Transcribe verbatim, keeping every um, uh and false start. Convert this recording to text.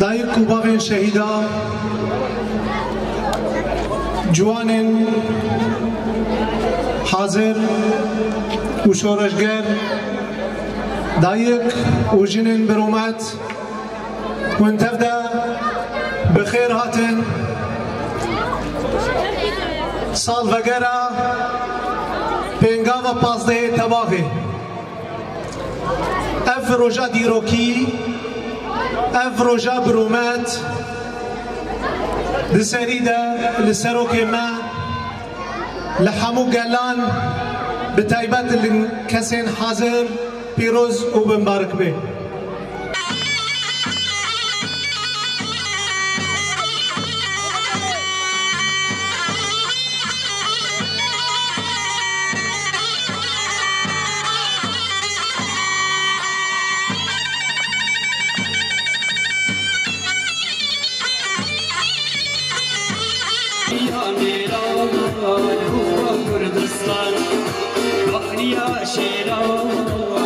Dayik û bavên şehîda, ciwanên hazir û şoreşger, dayik û jinên birûmet, hûn tev de bi xêr hatin. Salvegera pêngava pazdehê Tebaxê. Ev roja dîrokî, ev roja birûmet di serî de li serokê me, li hemû gelan, bi taybet li kesên hazir pîroz û bimbarik be. Ya Mêran, Kurdistan, Bahriya Şêran.